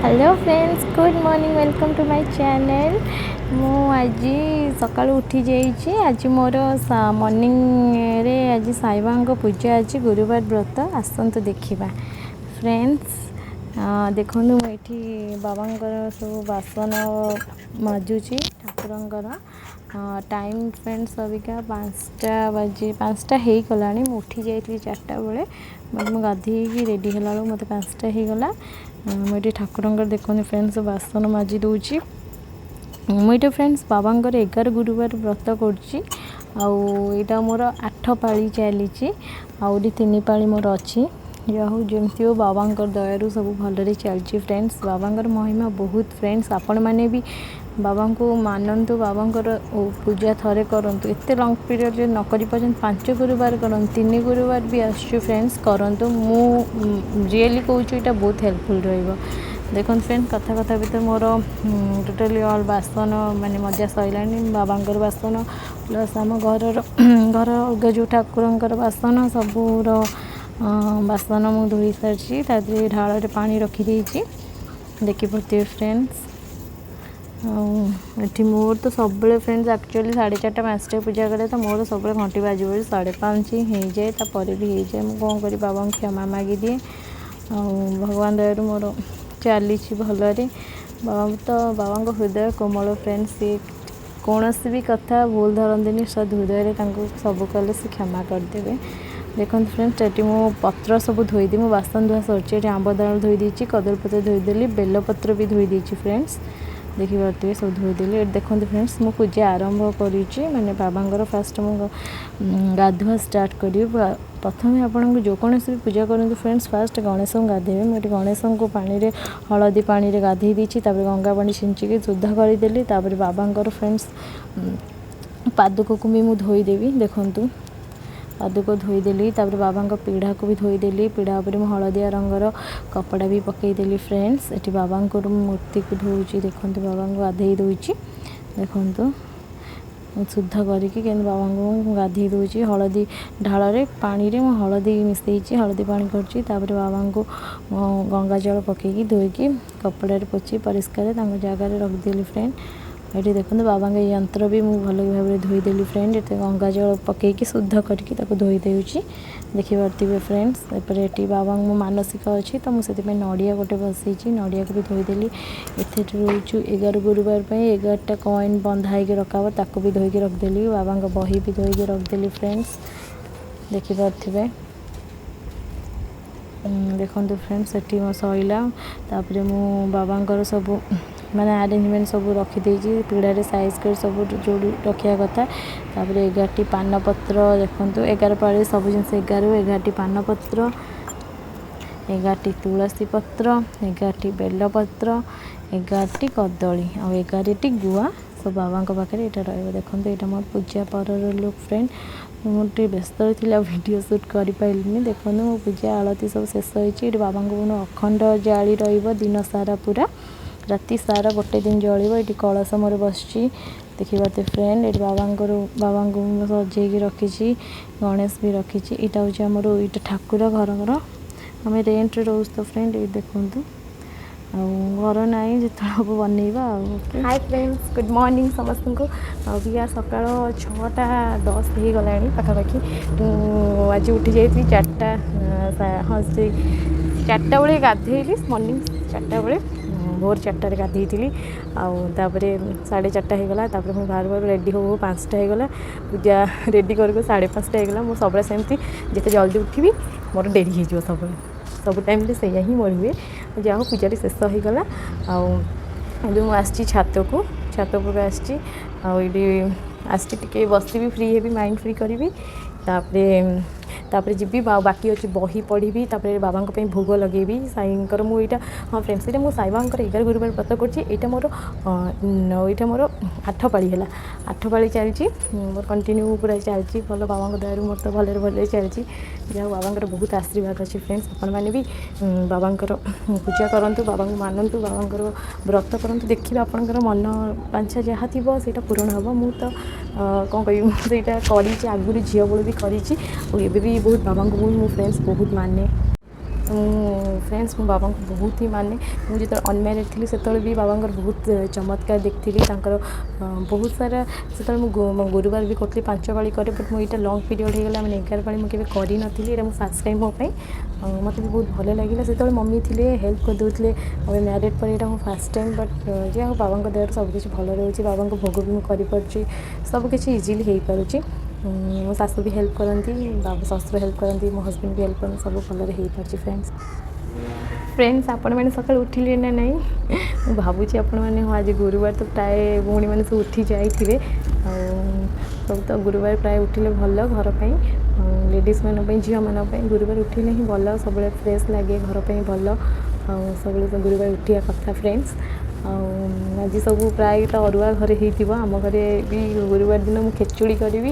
Hello friends, good morning, welcome to my channel. ମୁଁ ଆଜି ସକାଳୁ ଉଠି ଯାଇଛି। ଆଜି ମୋର ମର୍ଣ୍ଣିଂରେ ଆଜି ସାଇବାବାଙ୍କ ପୂଜା ଅଛି, ଗୁରୁବାର ବ୍ରତ। ଆସନ୍ତୁ ଦେଖିବା। ଫ୍ରେଣ୍ଡସ୍, ଦେଖନ୍ତୁ, ମୁଁ ଏଠି ବାବାଙ୍କର ସବୁ ବାସନ ମାଜୁଛି ଠାକୁରଙ୍କର। ଟାଇମ୍ ଫ୍ରେଣ୍ଡସ୍, ଅବିକା 5ଟା ବାଜି 5ଟା ହେଇଗଲାଣି। ମୁଁ ଉଠି ଯାଇଥିଲି 4ଟା ବେଳେ, ବଟ୍ ମୁଁ ଗାଧେଇକି ରେଡ଼ି ହେଲା ବେଳକୁ ମୋତେ 5ଟା ହେଇଗଲା। ମୁଁ ଏଠି ଠାକୁରଙ୍କର, ଦେଖନ୍ତୁ ଫ୍ରେଣ୍ଡସ୍, ବାସନ ମାଜି ଦେଉଛି। ମୁଁ ଏଇଟା ଫ୍ରେଣ୍ଡସ୍, ବାବାଙ୍କର 11 ଗୁରୁବାର ବ୍ରତ କରୁଛି ଆଉ ଏଇଟା ମୋର 8 ପାଳି ଚାଲିଛି, ଆହୁରି 3 ପାଳି ମୋର ଅଛି। ଯାହା ହଉ, ଯେମିତି ହଉ, ବାବାଙ୍କର ଦୟାରୁ ସବୁ ଭଲରେ ଚାଲିଛି ଫ୍ରେଣ୍ଡସ୍। ବାବାଙ୍କର ମହିମା ବହୁତ ଫ୍ରେଣ୍ଡସ୍। ଆପଣମାନେ ବି ବାବାଙ୍କୁ ମାନନ୍ତୁ, ବାବାଙ୍କର ପୂଜା ଥରେ କରନ୍ତୁ। ଏତେ ଲଙ୍ଗ୍ ପିରିୟଡ଼ ଯଦି ନ କରିପାରୁଛନ୍ତି, 5 ଗୁରୁବାର କରନ୍ତୁ, 3 ଗୁରୁବାର ବି ଆସୁଛି ଫ୍ରେଣ୍ଡସ୍, କରନ୍ତୁ। ମୁଁ ରିଏଲି କହୁଛି, ଏଇଟା ବହୁତ ହେଲ୍ପଫୁଲ୍ ରହିବ। ଦେଖନ୍ତୁ ଫ୍ରେଣ୍ଡ, କଥା କଥା ଭିତରେ ମୋର ଟୋଟାଲି ଅଲ୍ ବାସନ ମାନେ ମଜା ସରିଲାଣି। ବାବାଙ୍କର ବାସନ ପ୍ଲସ୍ ଆମ ଘରର, ଘର ଅଲଗା ଯେଉଁ ଠାକୁରଙ୍କର ବାସନ, ସବୁର ବାସନ ମୁଁ ଧୋଇ ସାରିଛି। ତା ଦେହରେ ଢାଳରେ ପାଣି ରଖିଦେଇଛି, ଦେଖିପାରୁଥିବେ ଫ୍ରେଣ୍ଡସ୍। ଆଉ ଏଠି ମୋର ତ ସବୁବେଳେ ଫ୍ରେଣ୍ଡସ୍, ଆକ୍ଚୁଆଲି 4:30 5ଟା ପୂଜା କରେ ତ ମୋର ସବୁବେଳେ ଘଣ୍ଟି ବାଜିବ 5:30 ହିଁ ହେଇଯାଏ, ତାପରେ ବି ହେଇଯାଏ। ମୁଁ କ'ଣ କରିବି, ବାବାଙ୍କୁ କ୍ଷମା ମାଗିଦିଏ ଆଉ ଭଗବାନ ଦୟାରୁ ମୋର ଚାଲିଛି ଭଲରେ। ବାବା ତ, ବାବାଙ୍କ ହୃଦୟ କୋମଳ ଫ୍ରେଣ୍ଡସ୍, ସିଏ କୌଣସି ବି କଥା ଭୁଲ ଧରନ୍ତିନି। ସଦ୍ ହୃଦୟରେ ତାଙ୍କୁ ସବୁ କଲେ ସେ କ୍ଷମା କରିଦେବେ। ଦେଖନ୍ତୁ ଫ୍ରେଣ୍ଡସ୍, ଏଠି ମୁଁ ପତ୍ର ସବୁ ଧୋଇଦିଏ। ମୁଁ ବାସନ ଧୁଆ ସରିଛି। ଏଠି ଆମ୍ବ ଡାଳ ଧୋଇ ଦେଇଛି, କଦଳୀପତ୍ର ଧୋଇଦେଲି, ବେଲପତ୍ର ବି ଧୋଇ ଦେଇଛି ଫ୍ରେଣ୍ଡସ୍, ଦେଖିପାରୁଥିବେ, ସବୁ ଧୋଇଦେଲି। ଏଠି ଦେଖନ୍ତୁ ଫ୍ରେଣ୍ଡସ୍, ମୁଁ ପୂଜା ଆରମ୍ଭ କରିଛି, ମାନେ ବାବାଙ୍କର ଫାଷ୍ଟ ମୁଁ ଗାଧୁଆ ଷ୍ଟାର୍ଟ କରିବି। ପ୍ରଥମେ ଆପଣଙ୍କୁ ଯେକୌଣସି ବି ପୂଜା କରନ୍ତୁ ଫ୍ରେଣ୍ଡସ୍, ଫାଷ୍ଟ ଗଣେଶଙ୍କୁ ଗାଧେଇବେ। ମୁଁ ଏଠି ଗଣେଶଙ୍କୁ ପାଣିରେ, ହଳଦୀ ପାଣିରେ ଗାଧେଇ ଦେଇଛି। ତାପରେ ଗଙ୍ଗା ପାଣି ଛିଞ୍ଚିକି ଶୁଦ୍ଧ କରିଦେଲି। ତାପରେ ବାବାଙ୍କର ଫ୍ରେଣ୍ଡସ୍, ପାଦୁକକୁ ବି ମୁଁ ଧୋଇଦେବି। ଦେଖନ୍ତୁ, ପାଦୁକ ଧୋଇଦେଲି। ତାପରେ ବାବାଙ୍କ ପିଢ଼ାକୁ ବି ଧୋଇଦେଲି। ପିଢ଼ା ଉପରେ ମୁଁ ହଳଦିଆ ରଙ୍ଗର କପଡ଼ା ବି ପକାଇଦେଲି ଫ୍ରେଣ୍ଡସ୍। ଏଠି ବାବାଙ୍କର ମୂର୍ତ୍ତିକୁ ଧୋଉଛି। ଦେଖନ୍ତୁ, ବାବାଙ୍କୁ ଗାଧେଇ ଦେଉଛି। ଦେଖନ୍ତୁ, ଶୁଦ୍ଧ କରିକି କେମିତି ବାବାଙ୍କୁ ମୁଁ ଗାଧେଇ ଦେଉଛି। ହଳଦୀ ଢାଳରେ ପାଣିରେ ମୁଁ ହଳଦୀ ମିଶାଇଛି, ହଳଦୀ ପାଣି କରୁଛି। ତାପରେ ବାବାଙ୍କୁ ମୁଁ ଗଙ୍ଗା ଜଳ ପକାଇକି ଧୋଇକି କପଡ଼ାରେ ପୋଛି ପରିଷ୍କାର ତାଙ୍କ ଜାଗାରେ ରଖିଦେଲି ଫ୍ରେଣ୍ଡ। ଏଠି ଦେଖନ୍ତୁ, ବାବାଙ୍କ ଯନ୍ତ୍ର ବି ମୁଁ ଭଲ ଭାବରେ ଧୋଇଦେଲି ଫ୍ରେଣ୍ଡ। ଏଠି ଗଙ୍ଗା ଜଳ ପକାଇକି ଶୁଦ୍ଧ କରିକି ତାକୁ ଧୋଇ ଦେଉଛି, ଦେଖିପାରୁଥିବେ ଫ୍ରେଣ୍ଡସ୍। ତାପରେ ଏଠି ବାବାଙ୍କୁ ମୋ ମାନସିକ ଅଛି ତ ମୁଁ ସେଥିପାଇଁ ନଡ଼ିଆ ଗୋଟେ ବସେଇଛି, ନଡ଼ିଆକୁ ବି ଧୋଇଦେଲି। ଏଥିରେ ରହୁଛୁ 11 ଗୁରୁବାର ପାଇଁ 11ଟା କଏନ୍ ବନ୍ଧା ହେଇକି ରଖାହେବ, ତାକୁ ବି ଧୋଇକି ରଖିଦେଲି। ବାବାଙ୍କ ବହି ବି ଧୋଇକି ରଖିଦେଲି ଫ୍ରେଣ୍ଡସ୍, ଦେଖିପାରୁଥିବେ। ଦେଖନ୍ତୁ ଫ୍ରେଣ୍ଡସ୍, ସେଠି ମୋ ସଇଲା। ତାପରେ ମୁଁ ବାବାଙ୍କର ସବୁ ମାନେ ଆରେଞ୍ଜମେଣ୍ଟ ସବୁ ରଖିଦେଇଛି, ପିଢ଼ାରେ ସାଇଜ୍ କରି ସବୁ ଯେଉଁଠି ରଖିବା କଥା। ତାପରେ 11ଟି ପାନପତ୍ର, ଦେଖନ୍ତୁ, 11 ପାଳି ସବୁ ଜିନିଷ 11, 11ଟି ପାନପତ୍ର, 11ଟି ତୁଳସୀ ପତ୍ର, 11ଟି ବେଲପତ୍ର, 11ଟି କଦଳୀ ଆଉ 11ଟି ଗୁଆ ସବୁ ବାବାଙ୍କ ପାଖରେ ଏଇଟା ରହିବ। ଦେଖନ୍ତୁ, ଏଇଟା ମୋର ପୂଜା ପରର ଲୁକ୍ ଫ୍ରେଣ୍ଡ। ମୁଁ ଟିକେ ବ୍ୟସ୍ତରେ ଥିଲି ଆଉ ଭିଡ଼ିଓ ସୁଟ୍ କରିପାରିଲିନି। ଦେଖନ୍ତୁ, ମୋ ପୂଜା ଆଳତି ସବୁ ଶେଷ ହେଇଛି। ଏଠି ବାବାଙ୍କୁ ପୁଣି ଅଖଣ୍ଡ ଜାଳି ରହିବ ଦିନ ସାରା, ପୁରା ରାତି ସାରା ଗୋଟେ ଦିନ ଜଳିବ। ଏଠି କଳସ ମୋର ବସିଛି, ଦେଖିପାରୁଥିବେ ଫ୍ରେଣ୍ଡ। ଏଠି ବାବାଙ୍କର, ବାବାଙ୍କୁ ମୁଁ ସଜେଇକି ରଖିଛି, ଗଣେଶ ବି ରଖିଛି। ଏଇଟା ହେଉଛି ଆମର ଏଇଟା ଠାକୁର ଘରର, ଆମେ ରେଣ୍ଟରେ ରହୁଛୁ ତ ଫ୍ରେଣ୍ଡ। ଏଇଠି ଦେଖନ୍ତୁ, ଆଉ ଘର ନାହିଁ, ଯେତେବେଳେ ହେବ ବନେଇବା। ଆଉ ହାଏ ଫ୍ରେଣ୍ଡସ୍, ଗୁଡ଼୍ ମର୍ଣ୍ଣିଂ ସମସ୍ତଙ୍କୁ। ଅବିକା ସକାଳ 6ଟା 10 ହେଇଗଲାଣି ପାଖାପାଖି। ମୁଁ ଆଜି ଉଠି ଯାଇଥିଲି 4ଟା, ହଁ, ସେଇ 4ଟା ବେଳେ ଗାଧେଇଲି। ମର୍ଣ୍ଣିଂ 4ଟା ବେଳେ, ଭୋର 4ଟାରେ ଗାଧେଇଥିଲି। ଆଉ ତାପରେ 4:30 ହେଇଗଲା। ତାପରେ ମୁଁ ବାହାରୁ ବାହାରୁ ରେଡ଼ି ହଉ ହଉ 5ଟା ହେଇଗଲା। ପୂଜା ରେଡ଼ି କରୁ କରୁ 5:30 ହେଇଗଲା। ମୁଁ ସବୁବେଳେ ସେମିତି ଯେତେ ଜଲ୍ଦି ଉଠିବି, ମୋର ଡେରି ହେଇଯିବ ସବୁବେଳେ। ସବୁ ଟାଇମ୍ରେ ସେଇଆ ହିଁ ମୋର ହୁଏ। ଯାହା ହଉ, ପୂଜାଟି ଶେଷ ହେଇଗଲା। ଆଉ ଏବେ ମୁଁ ଆସିଛି ଛାତକୁ, ଛାତ ଉପରକୁ ଆସିଛି। ଆଉ ଏଇଠି ଆସିଛି, ଟିକେ ବସିବି, ଫ୍ରି ହେବି, ମାଇଣ୍ଡ ଫ୍ରି କରିବି। ତାପରେ ତାପରେ ଯିବି ଆଉ ବାକି ଅଛି ବହି ପଢ଼ିବି। ତାପରେ ବାବାଙ୍କ ପାଇଁ ଭୋଗ ଲଗେଇବି ସାଇଙ୍କର। ମୁଁ ଏଇଟା, ହଁ ଫ୍ରେଣ୍ଡସ୍, ଏଇଟା ମୁଁ ସାଇବାବାଙ୍କର 11 ଗୁରୁବାର ବ୍ରତ କରୁଛି। ଏଇଟା ମୋର 8 ପାଳି ହେଲା, 8 ପାଳି ଚାଲିଛି ମୋର, କଣ୍ଟିନ୍ୟୁ ପୁରା ଚାଲିଛି ଭଲ। ବାବାଙ୍କ ଦୟାରୁ ମୋର ତ ଭଲରେ ଭଲରେ ଚାଲିଛି। ଯାହା ହଉ, ବାବାଙ୍କର ବହୁତ ଆଶୀର୍ବାଦ ଅଛି ଫ୍ରେଣ୍ଡସ୍। ଆପଣମାନେ ବି ବାବାଙ୍କର ପୂଜା କରନ୍ତୁ, ବାବାଙ୍କୁ ମାନନ୍ତୁ, ବାବାଙ୍କର ବ୍ରତ କରନ୍ତୁ। ଦେଖିବେ, ଆପଣଙ୍କର ମନ ବାଞ୍ଛା ଯାହା ଥିବ ସେଇଟା ପୂରଣ ହେବ। ମୁଁ ତ କ'ଣ କହିବି, ମୁଁ ସେଇଟା କରିଛି ଆଗରୁ, ଝିଅ ବେଳୁ ବି କରିଛି ଆଉ ଏବେ ବି ବହୁତ ବାବାଙ୍କୁ ମୁଁ ଫ୍ରେଣ୍ଡସ୍ ବହୁତ ମାନେ। ମୁଁ ଫ୍ରେଣ୍ଡସ୍, ମୁଁ ବାବାଙ୍କୁ ବହୁତ ହି ମାନେ। ମୁଁ ଯେତେବେଳେ ଅନମ୍ୟାରେଡ଼ ଥିଲି, ସେତେବେଳେ ବି ବାବାଙ୍କର ବହୁତ ଚମତ୍କାର ଦେଖିଥିଲି ତାଙ୍କର ବହୁତ ସାରା। ସେତେବେଳେ ମୁଁ ଗୁରୁବାର ବି କରୁଥିଲି, 5 ପାଳି କରେ। ବଟ୍ ମୁଁ ଏଇଟା ଲଙ୍ଗ୍ ପିରିୟଡ଼ ହେଇଗଲା, ମାନେ 11 ପାଳି ମୁଁ କେବେ କରିନଥିଲି। ଏଇଟା ମୁଁ ଫାର୍ଷ୍ଟ ଟାଇମ୍ ମୋ ପାଇଁ। ଆଉ ମୋତେ ବି ବହୁତ ଭଲ ଲାଗିଲା। ସେତେବେଳେ ମମି ଥିଲେ, ହେଲ୍ପ କରିଦେଉଥିଲେ। ଆଉ ମ୍ୟାରେଡ଼ ପରେ ଏଇଟା ମୁଁ ଫାର୍ଷ୍ଟ ଟାଇମ୍। ବଟ୍ ଯାହା ହଉ, ବାବାଙ୍କ ଦୟାରୁ ସବୁକିଛି ଭଲ ରହୁଛି। ବାବାଙ୍କ ଭୋଗ ବି ମୁଁ କରିପାରୁଛି, ସବୁକିଛି ଇଜିଲି ହେଇପାରୁଛି। ମୋ ଶାଶୁ ବି ହେଲ୍ପ କରନ୍ତି, ବାବା ଶ୍ୱଶୁର ହେଲ୍ପ କରନ୍ତି, ମୋ ହଜବେଣ୍ଡ ବି ହେଲ୍ପ କରନ୍ତି। ସବୁ ଭଲରେ ହେଇପାରୁଛି ଫ୍ରେଣ୍ଡସ୍। ଫ୍ରେଣ୍ଡସ୍, ଆପଣମାନେ ସକାଳୁ ଉଠିଲେ ନା ନାହିଁ? ମୁଁ ଭାବୁଛି ଆପଣମାନେ, ହଁ, ଆଜି ଗୁରୁବାର ତ ପ୍ରାୟ ଭଉଣୀମାନେ ସବୁ ଉଠି ଯାଇଥିବେ। ଆଉ ସବୁ ତ ଗୁରୁବାର ପ୍ରାୟ ଉଠିଲେ ଭଲ ଘର ପାଇଁ, ଲେଡ଼ିଜ୍ମାନଙ୍କ ପାଇଁ, ଝିଅମାନଙ୍କ ପାଇଁ ଗୁରୁବାର ଉଠିଲେ ହିଁ ଭଲ। ସବୁବେଳେ ଫ୍ରେଶ୍ ଲାଗେ, ଘର ପାଇଁ ଭଲ। ଆଉ ସବୁବେଳେ ତ ଗୁରୁବାର ଉଠିବା କଥା ଫ୍ରେଣ୍ଡସ୍। ଆଉ ଆଜି ସବୁ ପ୍ରାୟ ତ ଅରୁଆ ଘରେ ହେଇଥିବ। ଆମ ଘରେ ବି ଗୁରୁବାର ଦିନ ମୁଁ ଖେଚୁଡ଼ି କରିବି।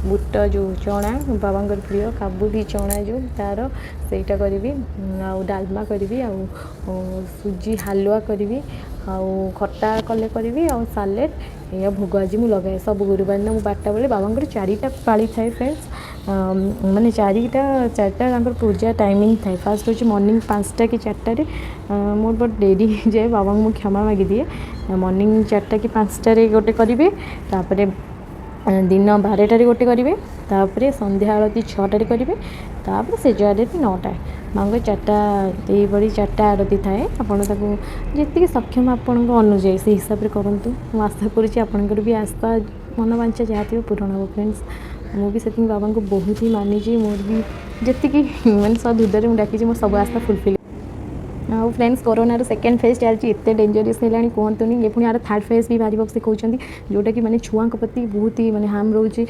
ବୁଟ ଯେଉଁ ଚଣା, ବାବାଙ୍କର ପ୍ରିୟ କାବୁଲି ଚଣା ଯେଉଁ ତାର ସେଇଟା କରିବି, ଆଉ ଡାଲମା କରିବି, ଆଉ ସୁଜି ହାଲୁଆ କରିବି, ଆଉ ଖଟା କଲେ କରିବି, ଆଉ ସାଲେଡ଼। ଏଇଆ ଭୋଗ ଆଜି ମୁଁ ଲଗାଏ ସବୁ ଗୁରୁବାର ଦିନ ମୁଁ 12ଟା ବେଳେ। ବାବାଙ୍କର ଚାରିଟା ପାଳି ଥାଏ ଫ୍ରେଣ୍ଡସ୍, ମାନେ ଚାରିଟା ଚାରିଟା ତାଙ୍କର ପୂଜା ଟାଇମିଂ ଥାଏ। ଫାର୍ଷ୍ଟ ହେଉଛି ମର୍ଣ୍ଣିଂ 5ଟା କି 4ଟାରେ। ମୋର ବଟ୍ ଡେରି ହେଇଯାଏ, ବାବାଙ୍କୁ ମୁଁ କ୍ଷମା ମାଗିଦିଏ। ମର୍ଣ୍ଣିଂ 4ଟା କି 5ଟାରେ ଗୋଟେ କରିବେ, ତାପରେ ଦିନ 12ଟାରେ ଗୋଟେ କରିବେ, ତାପରେ ସନ୍ଧ୍ୟା ଆଳତି 6ଟାରେ କରିବେ, ତାପରେ ସେଜ ଆଳତି 9ଟା। ମାଙ୍କ ଚାରିଟା, ଏଇଭଳି ଚାରିଟା ଆରତି ଥାଏ। ଆପଣ ତାକୁ ଯେତିକି ସକ୍ଷମ ଆପଣଙ୍କ ଅନୁଯାୟୀ ସେଇ ହିସାବରେ କରନ୍ତୁ। ମୁଁ ଆଶା କରୁଛି ଆପଣଙ୍କର ବି ଆଶା, ମନବାଞ୍ଛା ଯାହା ଥିବ ପୂରଣ ହେବ ଫ୍ରେଣ୍ଡସ୍। ମୁଁ ବି ସେଥିପାଇଁ ବାବାଙ୍କୁ ବହୁତ ହି ମାନିଛି। ମୋର ବି ଯେତିକି ମାନେ ସଦ୍ ହୃଦୟରେ ମୁଁ ଡାକିଛି, ମୋର ସବୁ ଆଶା ଫୁଲଫିଲ୍। ଆଉ ଫ୍ରେଣ୍ଡସ୍, କରୋନାର ସେକେଣ୍ଡ ଫେଜ୍ ଚାଲିଛି, ଏତେ ଡେଞ୍ଜରିୟସ୍ ହେଲାଣି କୁହନ୍ତୁନି। ଏ ପୁଣି ଆର ଥାର୍ଡ଼ ଫେଜ୍ ବି ବାହାରିବ ସେ କହୁଛନ୍ତି, ଯେଉଁଟାକି ମାନେ ଛୁଆଙ୍କ ପ୍ରତି ବହୁତ ହି ମାନେ ହାର୍ମ ରହୁଛି।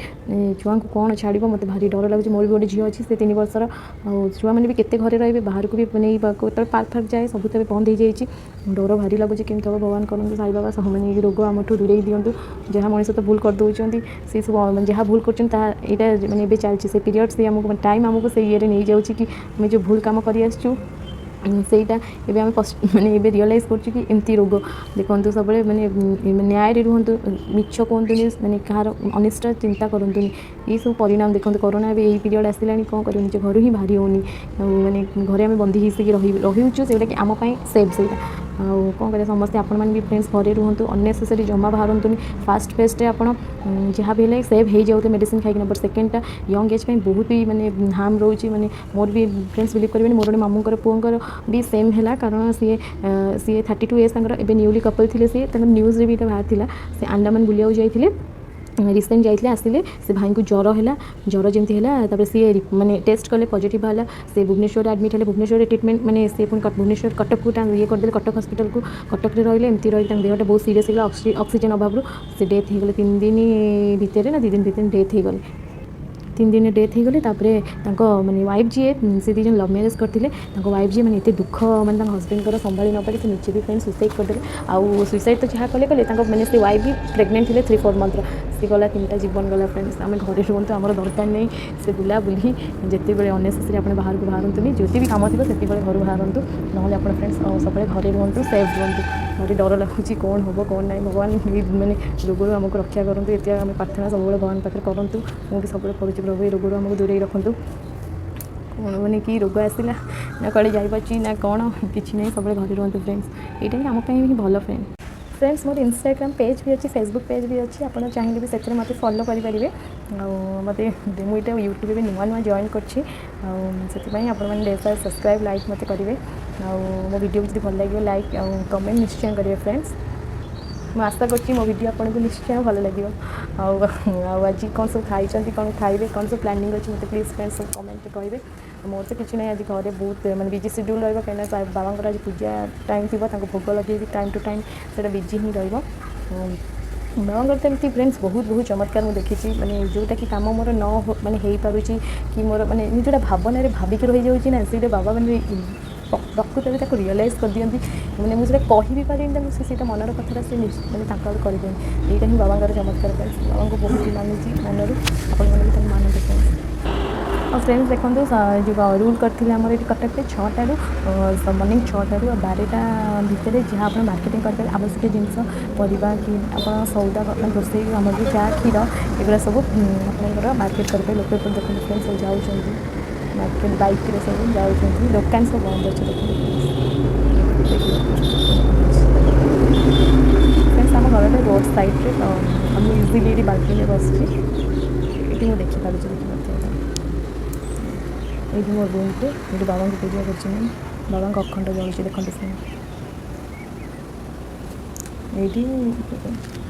ଛୁଆଙ୍କୁ କ'ଣ ଛାଡ଼ିବ, ମୋତେ ଭାରି ଡର ଲାଗୁଛି। ମୋର ବି ଗୋଟେ ଝିଅ ଅଛି, ସେ 3 ବର୍ଷର। ଆଉ ଛୁଆମାନେ ବି କେତେ ଘରେ ରହିବେ? ବାହାରକୁ ବି ନେଇବାକୁ ଯେତେବେଳେ ପାର୍କ ଫାର୍କ ଯାଏ, ସବୁ ତ ଏବେ ବନ୍ଦ ହେଇଯାଇଛି। ଡର ଭାରି ଲାଗୁଛି। କେମିତି ହେବ, ଭଗବାନ କରନ୍ତୁ, ସାଇବାବା ମାନେ ଏଇ ରୋଗ ଆମଠୁ ଦୂରେଇ ଦିଅନ୍ତୁ। ଯାହା ମଣିଷ ତ ଭୁଲ କରିଦେଉଛନ୍ତି, ସେ ସବୁ ମାନେ ଯାହା ଭୁଲ କରୁଛନ୍ତି ତାହା ଏଇଟା ମାନେ ଏବେ ଚାଲିଛି ସେ ପିରିୟଡ଼। ସେ ଆମକୁ ମାନେ ଟାଇମ୍ ଆମକୁ ସେ ଇଏରେ ନେଇଯାଉଛି କି ଆମେ ଯେଉଁ ଭୁଲ କାମ କରି ଆସିଛୁ, ସେଇଟା ଏବେ ଆମେ ମାନେ ଏବେ ରିଅଲାଇଜ୍ କରୁଛୁ କି ଏମିତି ରୋଗ। ଦେଖନ୍ତୁ, ସବୁବେଳେ ମାନେ ନ୍ୟାୟରେ ରୁହନ୍ତୁ, ମିଛ କୁହନ୍ତୁନି, ମାନେ କାହାର ଅନିଷ୍ଟ ଚିନ୍ତା କରନ୍ତୁନି। ଏଇସବୁ ପରିଣାମ ଦେଖନ୍ତୁ, କରୋନା ଏବେ ଏଇ ପିରିୟଡ଼ ଆସିଲାଣି। କ'ଣ କରିବୁ? ନିଜ ଘରୁ ହିଁ ବାହାରି ହେଉନି। ଆଉ ମାନେ ଘରେ ଆମେ ବନ୍ଦୀ ହେଇକି ରହିଉଛୁ, ସେଇଟାକି ଆମ ପାଇଁ ସେଫ୍ ସେଇଟା। ଆଉ କ'ଣ କରିବା? ସମସ୍ତେ ଆପଣମାନେ ବି ଫ୍ରେଣ୍ଡସ୍ ଘରେ ରୁହନ୍ତୁ, ଅନ୍ନେସେସରି ଜମା ବାହାରନ୍ତୁନି। ଫାର୍ଷ୍ଟ ଫେଜ୍ରେ ଆପଣ ଯାହା ବି ହେଲେ ସେଭ୍ ହେଇଯାଉଥିଲେ ମେଡ଼ିସିନ୍ ଖାଇକିନା, ବଟ୍ ସେକେଣ୍ଡଟା ୟଙ୍ଗ ଏଜ୍ ପାଇଁ ବହୁତ ହି ମାନେ ହାର୍ମ ରହୁଛି। ମାନେ ମୋର ବି ଫ୍ରେଣ୍ଡସ୍, ବିଲିଭ୍ କରିବେନି, ମୋର ଗୋଟେ ମାମୁଁଙ୍କର ପୁଅଙ୍କର ବି ସେମ୍ ହେଲା। କାରଣ ସିଏ 32 ଏଜ୍ ତାଙ୍କର ଏବେ, ନ୍ୟୁଲି କପଲ୍ ଥିଲେ ସିଏ। ତାଙ୍କର ନ୍ୟୁଜ୍ରେ ବି ଏଇଟା ବାହାରିଥିଲା। ସେ ଆଣ୍ଡାମାନ ବୁଲିବାକୁ ଯାଇଥିଲେ, ରିସେଣ୍ଟ ଯାଇଥିଲେ, ଆସିଲେ, ସେ ଭାଇଙ୍କୁ ଜ୍ୱର ହେଲା। ଜ୍ୱର ଯେମିତି ହେଲା, ତାପରେ ସିଏ ମାନେ ଟେଷ୍ଟ କଲେ, ପଜିଟିଭ୍ ବାହାରିଲା। ସେ ଭୁବନେଶ୍ୱରରେ ଆଡ଼ମିଟ୍ ହେଲେ। ଭୁବନେଶ୍ୱରରେ ଟ୍ରିଟମେଣ୍ଟ ମାନେ ସେ ପୁଣି ଭୁବନେଶ୍ୱର କଟକକୁ ଇଏ କରିଦେଲେ, କଟକ ହସ୍ପିଟାଲକୁ। କଟକରେ ରହିଲେ। ଏମିତି ରହି ତାଙ୍କ ଦେହଟା ବହୁତ ସିରିୟସ୍ ହେଇଗଲା। ଅକ୍ସିଜେନ୍ ଅଭାବରୁ ସେ ଡେଥ୍ ହେଇଗଲେ। 3 ଦିନ ଭିତରେ ନା 2 ଦିନ ଭିତରେ ଡେଥ୍ ହେଇଗଲେ। 3 ଦିନ ଡେଥ୍ ହେଇଗଲେ। ତାପରେ ତାଙ୍କ ମାନେ ୱାଇଫ୍ ଯିଏ, ସେ 2 ଜଣ ଲଭ୍ ମ୍ୟାରେଜ୍ କରିଥିଲେ, ତାଙ୍କ ୱାଇଫ୍ ଯିଏ ମାନେ ଏତେ ଦୁଃଖ ମାନେ ତାଙ୍କ ହଜବେଣ୍ଡଙ୍କର ସମ୍ଭାଳି ନପାରି ସେ ନିଜେ ବି ଫ୍ରେଣ୍ଡ ସୁଇସାଇଡ଼୍ କରିଦେଲେ। ଆଉ ସୁଇସାଇଡ଼୍ ତ ଯାହା କଲେ କଲେ, ତାଙ୍କ ମାନେ ସେ ୱାଇଫ୍ ବି ପ୍ରେଗନେଣ୍ଟ ଥିଲେ 3-4 ମନ୍ଥର। ସେ ଗଲା, ତିନିଟା ଜୀବନ ଗଲା। ଫ୍ରେଣ୍ଡସ୍, ଆମେ ଘରେ ରୁହନ୍ତୁ, ଆମର ଦରକାର ନାହିଁ ସେ ବୁଲାବୁଲି। ଯେତେବେଳେ ଅନ୍ନେସେସରି ଆପଣ ବାହାରକୁ ବାହାରନ୍ତୁନି। ଯଦି ବି କାମ ଥିବ, ସେତିକିବେଳେ ଘରୁ ବାହାରନ୍ତୁ। ନହେଲେ ଆପଣ ଫ୍ରେଣ୍ଡସ୍ ସବୁବେଳେ ଘରେ ରୁହନ୍ତୁ, ସେଫ୍ ରୁହନ୍ତୁ। ଭାରି ଡର ଲାଗୁଛି, କ'ଣ ହେବ କ'ଣ ନାହିଁ। ଭଗବାନ ଏଇ ମାନେ ରୋଗରୁ ଆମକୁ ରକ୍ଷା କରନ୍ତୁ। ଏତିକି ଆମେ ପ୍ରାର୍ଥନା ସବୁବେଳେ ଭଗବାନ ପାଖରେ କରନ୍ତୁ। ମୁଁ ବି ସବୁବେଳେ କରୁଛି, ପ୍ରଭୁ ଏ ରୋଗରୁ ଆମକୁ ଦୂରେଇ ରଖନ୍ତୁ। କ'ଣ ମାନେ କି ରୋଗ ଆସିଲା ନା କୁଆଡ଼େ ଯାଇପାରୁଛି ନା କ'ଣ, କିଛି ନାହିଁ। ସବୁବେଳେ ଘରେ ରୁହନ୍ତୁ ଫ୍ରେଣ୍ଡସ୍, ଏଇଟା ହିଁ ଆମ ପାଇଁ ହିଁ ଭଲ। ଫ୍ରେଣ୍ଡସ୍, ମୋର ଇନଷ୍ଟାଗ୍ରାମ ପେଜ୍ ବି ଅଛି, ଫେସବୁକ୍ ପେଜ୍ ବି ଅଛି। ଆପଣ ଚାହିଁଲେ ବି ସେଥିରେ ମୋତେ ଫଲୋ କରିପାରିବେ। ଆଉ ମୋତେ ମୁଁ ଏଇଟା ୟୁଟ୍ୟୁବ୍ ଏବେ ନୂଆ ନୂଆ ଜଏନ୍ କରିଛି। ଆଉ ସେଥିପାଇଁ ଆପଣମାନେ ସେୟାର, ସବସ୍କ୍ରାଇବ୍, ଲାଇକ୍ ମୋତେ କରିବେ। ଆଉ ମୋ ଭିଡ଼ିଓ ଯଦି ଭଲ ଲାଗିବ, ଲାଇକ୍ ଆଉ କମେଣ୍ଟ ନିଶ୍ଚୟ କରିବେ ଫ୍ରେଣ୍ଡସ୍। ମୁଁ ଆଶା କରୁଛି ମୋ ଭିଡ଼ିଓ ଆପଣଙ୍କୁ ନିଶ୍ଚୟ ଭଲ ଲାଗିବ। ଆଉ ଆଜି କ'ଣ ସବୁ ଖାଇଛନ୍ତି, କ'ଣ ଖାଇବେ, କ'ଣ ସବୁ ପ୍ଲାନିଂ ଅଛି, ମୋତେ ପ୍ଲିଜ୍ ଫ୍ରେଣ୍ଡସ୍ ସବୁ କମେଣ୍ଟରେ କହିବେ। ମୋର ତ କିଛି ନାହିଁ, ଆଜି ଘରେ ବହୁତ ମାନେ ବିଜି ସେଡ୍ୟୁଲ୍ ରହିବ, କାହିଁକିନା ବାବାଙ୍କର ଆଜି ପୂଜା ଟାଇମ୍ ଥିବ, ତାଙ୍କୁ ଭୋଗ ଲଗେଇବି ଟାଇମ୍ ଟୁ ଟାଇମ୍, ସେଇଟା ବିଜି ହିଁ ରହିବ। ବାବାଙ୍କର ତ ଏମିତି ଫ୍ରେଣ୍ଡସ୍ ବହୁତ ବହୁତ ଚମତ୍କାର ମୁଁ ଦେଖିଛି। ମାନେ ଯେଉଁଟାକି କାମ ମୋର ନ ମାନେ ହେଇପାରୁଛି କି ମୋର ମାନେ ମୁଁ ଯେଉଁଟା ଭାବନାରେ ଭାବିକି ରହିଯାଉଛି ନା, ସେଇଟା ବାବା ମାନେ ପ୍ରକୃତରେ ତାକୁ ରିଅଲାଇଜ୍ କରିଦିଅନ୍ତି। ମାନେ ମୁଁ ସେଇଟା କହିବି ପାରିନି ତାଙ୍କୁ, ସେ ସେଇଟା ମନର କଥାଟା ସେ ମାନେ ତାଙ୍କ ଆଡ଼ୁ କରିଦିଅନ୍ତି। ଏଇଟା ହିଁ ବାବାଙ୍କର ଚମତ୍କାର ଫ୍ରେଣ୍ଡସ୍। ବାବାଙ୍କୁ ବହୁତ ହି ମାନୁଛି ମନରୁ, ଆପଣମାନେ ବି ତାଙ୍କୁ ମାନନ୍ତୁ ଫ୍ରେଣ୍ଡସ୍। ଆଉ ଫ୍ରେଣ୍ଡସ୍ ଦେଖନ୍ତୁ, ଯେଉଁ ରୁଲ୍ କରିଥିଲେ ଆମର ଏଠି କଟକରେ, 6ଟାରୁ, ମର୍ଣ୍ଣିଂ 6ଟାରୁ ଆଉ 12ଟା ଭିତରେ ଯାହା ଆପଣ ମାର୍କେଟିଂ କରିପାରିବେ, ଆବଶ୍ୟକ ଜିନିଷ, ପରିବା କି ଆପଣ ସଉଦା, ମାନେ ରୋଷେଇ ସାମଗ୍ରୀ, ଚା, କ୍ଷୀର, ଏଗୁଡ଼ା ସବୁ ଆପଣଙ୍କର ମାର୍କେଟ କରିପାରିବେ। ଲୋକ ଏପଟେ ଦେଖନ୍ତୁ ଫ୍ରେଣ୍ଡସ୍, ସବୁ ଯାଉଛନ୍ତି। ମାର୍କେଟ ବାଇକ୍ରେ ସବୁ ଯାଉଛନ୍ତି। ଦୋକାନ ସବୁ ବନ୍ଦ ଅଛି ଦେଖନ୍ତୁ। ଫ୍ରେଣ୍ଡସ୍, ଆମ ଘରଟା ରୋଡ଼ ସାଇଡ଼୍ରେ, ତ ମୁଁ ଇଜିଲି ଏଇଠି ବାଲକୋନିରେ ବସିଛି। ଏଇଠି ମୁଁ ଦେଖିପାରୁଛି, ଦେଖିପାରୁଥିବେ। ଏଇଠି ମୋ ରୁମ୍ରେ ଏଇଠି ବାବାଙ୍କୁ ପୂଜା କରୁଛି ମୁଁ। ବାବାଙ୍କ ଅଖଣ୍ଡ ଜଳୁଛି ଦେଖନ୍ତୁ ଫ୍ରେଣ୍ଡ। ଏଇଠି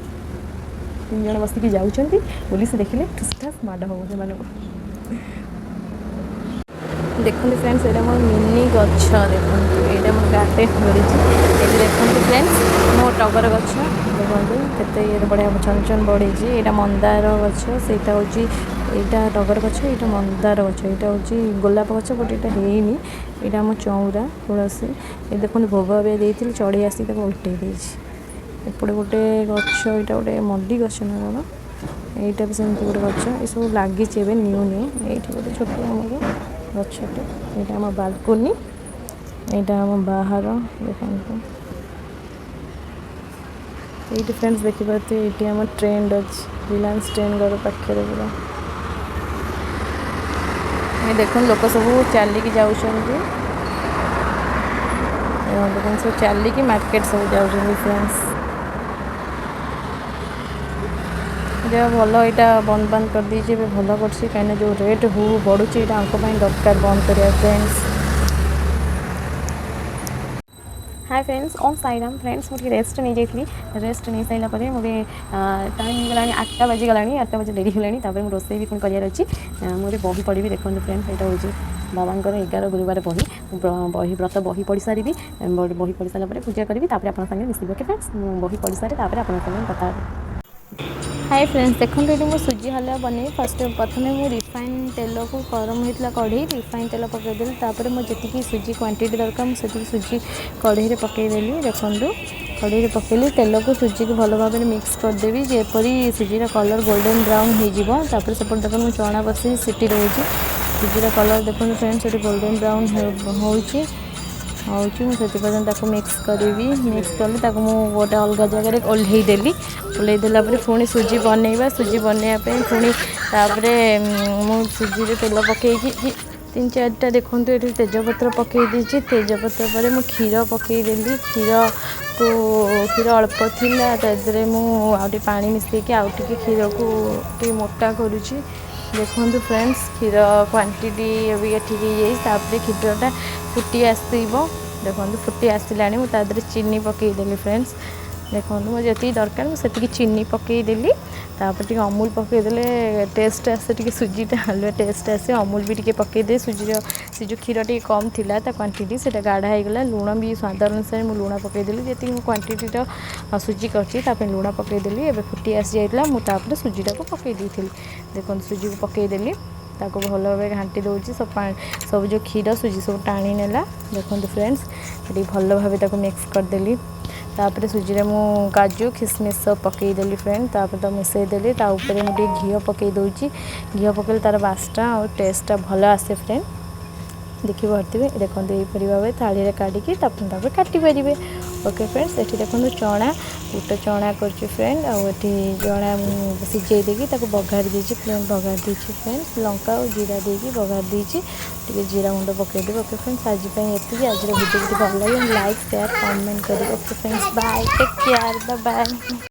ତିନି ଜଣ ବସିକି ଯାଉଛନ୍ତି। ପୋଲିସ ଦେଖିଲେ ଠୁସ୍ ଠାସ୍ ମାଡ଼ ହେବ ସେମାନଙ୍କୁ। ଦେଖନ୍ତୁ ଫ୍ରେଣ୍ଡସ୍, ଏଇଟା ମୋର ମିନି ଗଛ। ଦେଖନ୍ତୁ, ଏଇଟା ମୋ ଗାର୍ଡେନ୍ କରିଛି ଏଇଠି। ଦେଖନ୍ତୁ ଫ୍ରେଣ୍ଡସ୍, ମୋ ଟଗର ଗଛ ଦେଖନ୍ତୁ କେତେ ଇଏରେ ବଢ଼ିଆ ଚନଚନ ବଢ଼ିଛି। ଏଇଟା ମନ୍ଦାର ଗଛ, ସେଇଟା ହେଉଛି, ଏଇଟା ଟଗର ଗଛ, ଏଇଟା ମନ୍ଦାର ଗଛ, ଏଇଟା ହେଉଛି ଗୋଲାପ ଗଛ, ବଟ୍ ଏଇଟା ହେଇନି। ଏଇଟା ଆମ ଚଉରା ତୁଳସୀ। ଏ ଦେଖନ୍ତୁ, ଭୋଗ ଏବେ ଦେଇଥିଲି, ଚଢ଼େଇ ଆସିକି ତାକୁ ଓଲଟେଇ ଦେଇଛି। ଏପଟେ ଗୋଟେ ଗଛ, ଏଇଟା ଗୋଟେ ମଲ୍ଲି ଗଛ ନା କ'ଣ? ଏଇଟା ବି ସେମିତି ଗୋଟେ ଗଛ। ଏସବୁ ଲାଗିଛି ଏବେ ନ୍ୟୁ ନ୍ୟୁ। ଏଇଠି ଗୋଟେ ଛୋଟ ଆମର ଗଛଟେ। ଏଇଟା ଆମ ବାଲକୋନି, ଏଇଟା ଆମ ବାହାର ଦେଖନ୍ତୁ। ଏଇଠି ଫ୍ରେଣ୍ଡସ୍ ଦେଖିପାରୁଥିବେ, ଏଇଠି ଆମ ଟ୍ରେଣ୍ଡ ଅଛି, ରିଲାଏନ୍ସ ଟ୍ରେଣ୍ଡ ଘର ପାଖରେ ପୁରା। ଏ ଦେଖନ୍ତୁ, ଲୋକ ସବୁ ଚାଲିକି ଯାଉଛନ୍ତି। ଦେଖନ୍ତୁ, ସବୁ ଚାଲିକି ମାର୍କେଟ ସବୁ ଯାଉଛନ୍ତି ଫ୍ରେଣ୍ଡସ୍। ଯାହା ଭଲ, ଏଇଟା ବନ୍ଦ ବାନ୍ଦ କରିଦେଇଛି ଏବେ, ଭଲ କରିଛି। କାହିଁକିନା ଯେଉଁ ରେଟ୍ ହୁ ବଢ଼ୁଛି, ଏଇଟା ଆଙ୍କ ପାଇଁ ଦରକାର ବନ୍ଦ କରିବା ଫ୍ରେଣ୍ଡସ୍। ହାଏ ଫ୍ରେଣ୍ଡସ୍, ଓମ୍ ସାଇରାମ। ଫ୍ରେଣ୍ଡସ୍, ମୁଁ ଟିକେ ରେଷ୍ଟ ନେଇଯାଇଥିଲି। ରେଷ୍ଟ ନେଇସାରିଲା ପରେ ମୁଁ ଏବେ ଟାଇମ୍ ହେଇଗଲାଣି, 8ଟା ବାଜିଗଲାଣି। 8ଟା ବାଜି ଡେରି ହେଲାଣି। ତାପରେ ମୁଁ ରୋଷେଇ ବି ପୁଣି କରିବାର ଅଛି। ମୁଁ ଏବେ ବହି ପଢ଼ିବି। ଦେଖନ୍ତୁ ଫ୍ରେଣ୍ଡସ୍, ଏଇଟା ହେଉଛି ବାବାଙ୍କର 11 ଗୁରୁବାର ବହି। ବହି ବ୍ରତ ବହି ପଢ଼ି ସାରିବି। ବହି ପଢ଼ି ସାରିଲା ପରେ ପୂଜା କରିବି, ତାପରେ ଆପଣଙ୍କ ସାଙ୍ଗରେ ମିଶିବି। ଓକେ ଫ୍ରେଣ୍ଡସ୍, ମୁଁ ବହି ପଢ଼ି ସାରେ, ତାପରେ ଆପଣଙ୍କ ସାଙ୍ଗରେ କଥା ହେବି। ହାଏ ଫ୍ରେଣ୍ଡସ୍, ଦେଖନ୍ତୁ, ଏଠି ମୁଁ ସୁଜି ହାଲୁଆ ବନେଇବି। ଫାର୍ଷ୍ଟ ପ୍ରଥମେ ମୁଁ ରିଫାଇନ୍ ତେଲକୁ ଗରମ ହେଇଥିଲା କଢ଼େଇ, ରିଫାଇନ୍ ତେଲ ପକାଇଦେଲି। ତାପରେ ମୁଁ ଯେତିକି ସୁଜି କ୍ୱାଣ୍ଟିଟି ଦରକାର, ମୁଁ ସେତିକି ସୁଜି କଢ଼େଇରେ ପକାଇଦେଲି। ଦେଖନ୍ତୁ, କଢ଼େଇରେ ପକାଇଲି ତେଲକୁ, ସୁଜିକୁ ଭଲ ଭାବରେ ମିକ୍ସ କରିଦେବି, ଯେପରି ସୁଜିର କଲର୍ ଗୋଲ୍ଡେନ୍ ବ୍ରାଉନ୍ ହେଇଯିବ। ତାପରେ ସେପଟେ ଦେଖନ୍ତୁ, ମୁଁ ଚଣା ବସେଇ ସିଟି ଦେଉଛି। ସୁଜିର କଲର୍ ଦେଖନ୍ତୁ ଫ୍ରେଣ୍ଡସ୍, ସେଠି ଗୋଲ୍ଡେନ୍ ବ୍ରାଉନ୍ ହେଉଛି ହେଉଛି। ମୁଁ ସେଥିପର୍ଯ୍ୟନ୍ତ ତାକୁ ମିକ୍ସ କରିବି। ମିକ୍ସ କଲି, ତାକୁ ମୁଁ ଗୋଟେ ଅଲଗା ଜାଗାରେ ଓହ୍ଲେଇ ଦେଲି। ଓହ୍ଲେଇ ଦେଲା ପରେ ପୁଣି ସୁଜି ବନେଇବା। ସୁଜି ବନେଇବା ପାଇଁ ପୁଣି ତାପରେ ମୁଁ ସୁଜିରେ ତେଲ ପକାଇକି ତିନି ଚାରିଟା, ଦେଖନ୍ତୁ, ଏଠି ତେଜପତ୍ର ପକାଇ ଦେଇଛି। ତେଜପତ୍ର ପରେ ମୁଁ କ୍ଷୀର ପକାଇଦେଲି। କ୍ଷୀରକୁ, କ୍ଷୀର ଅଳ୍ପ ଥିଲା, ତା ଦେହରେ ମୁଁ ଆଉ ଟିକେ ପାଣି ମିଶାଇକି ଆଉ ଟିକେ କ୍ଷୀରକୁ ଟିକେ ମୋଟା କରୁଛି। ଦେଖନ୍ତୁ ଫ୍ରେଣ୍ଡସ୍, କ୍ଷୀର କ୍ୱାଣ୍ଟିଟି ଅବିକା ଠିକ୍ ହେଇଯାଇଛି। ତାପରେ କ୍ଷୀରଟା ଫୁଟି ଆସିବ। ଦେଖନ୍ତୁ, ଫୁଟି ଆସିଲାଣି। ମୁଁ ତା ଦେହରେ ଚିନି ପକାଇଦେଲି। ଫ୍ରେଣ୍ଡସ୍, ଦେଖନ୍ତୁ, ମୁଁ ଯେତିକି ଦରକାର ମୁଁ ସେତିକି ଚିନି ପକାଇଦେଲି। ତାପରେ ଟିକେ ଅମୁଲ ପକାଇଦେଲେ ଟେଷ୍ଟ ଆସେ ଟିକେ, ସୁଜିଟା ହାଲୁଆ ଟେଷ୍ଟ ଆସେ। ଅମୁଲ ବି ଟିକେ ପକାଇଦିଏ। ସୁଜିର ସେ ଯେଉଁ କ୍ଷୀର ଟିକେ କମ୍ ଥିଲା ତା କ୍ୱାଣ୍ଟିଟି, ସେଇଟା ଗାଢ଼ା ହେଇଗଲା। ଲୁଣ ବି ସ୍ୱାଦ ଅନୁସାରେ ମୁଁ ଲୁଣ ପକାଇଦେଲି। ଯେତିକି ମୁଁ କ୍ୱାଣ୍ଟିଟିର ସୁଜି କରିଛି, ତା ପାଇଁ ଲୁଣ ପକାଇଦେଲି। ଏବେ ଫୁଟି ଆସିଯାଇଥିଲା, ମୁଁ ତାପରେ ସୁଜିଟାକୁ ପକାଇ ଦେଇଥିଲି। ଦେଖନ୍ତୁ, ସୁଜିକୁ ପକାଇଦେଲି, ତାକୁ ଭଲ ଭାବେ ଘାଣ୍ଟି ଦେଉଛି। ସବୁ ପାଣି, ସବୁ ଯେଉଁ କ୍ଷୀର ସୁଜି ସବୁ ଟାଣି ନେଲା। ଦେଖନ୍ତୁ ଫ୍ରେଣ୍ଡସ୍, ଟିକେ ଭଲ ଭାବେ ତାକୁ ମିକ୍ସ କରିଦେଲି। ତାପରେ ସୁଜିରେ ମୁଁ କାଜୁ ଖିସମିସ୍ ସବୁ ପକାଇଦେଲି ଫ୍ରେଣ୍ଡ। ତାପରେ ତାକୁ ମିଶାଇଦେଲି। ତା ଉପରେ ମୁଁ ଟିକେ ଘିଅ ପକାଇ ଦେଉଛି। ଘିଅ ପକାଇଲେ ତା'ର ବାସ୍ନା ଆଉ ଟେଷ୍ଟଟା ଭଲ ଆସେ ଫ୍ରେଣ୍ଡ, ଦେଖିପାରୁଥିବେ। ଦେଖନ୍ତୁ, ଏହିପରି ଭାବେ ଥାଳିରେ କାଢ଼ିକି ତାପରେ ତାପରେ କାଟିପାରିବେ। ଓକେ ଫ୍ରେଣ୍ଡସ୍, ଏଠି ଦେଖନ୍ତୁ, ଚଣା ବୁଟ ଚଣା କରୁଛି ଫ୍ରେଣ୍ଡ। ଆଉ ଏଠି ଚଣା ମୁଁ ସିଝେଇ ଦେଇକି ତାକୁ ବଘାରି ଦେଇଛି, ପ୍ଲେନ୍ ବଘାରି ଦେଇଛି ଫ୍ରେଣ୍ଡସ୍। ଲଙ୍କା ଆଉ ଜିରା ଦେଇକି ବଘାରି ଦେଇଛି, ଟିକେ ଜିରା ଗୁଣ୍ଡ ପକାଇଦେବି। ଓକେ ଫ୍ରେଣ୍ଡସ୍, ଆଜି ପାଇଁ ଏତିକି। ଆଜିର ଭିଡ଼ିଓ ଯଦି ଭଲ ଲାଗେ, ଲାଇକ୍, ସେୟାର, କମେଣ୍ଟ କରିବେ। Okay friends, bye, take care, bye.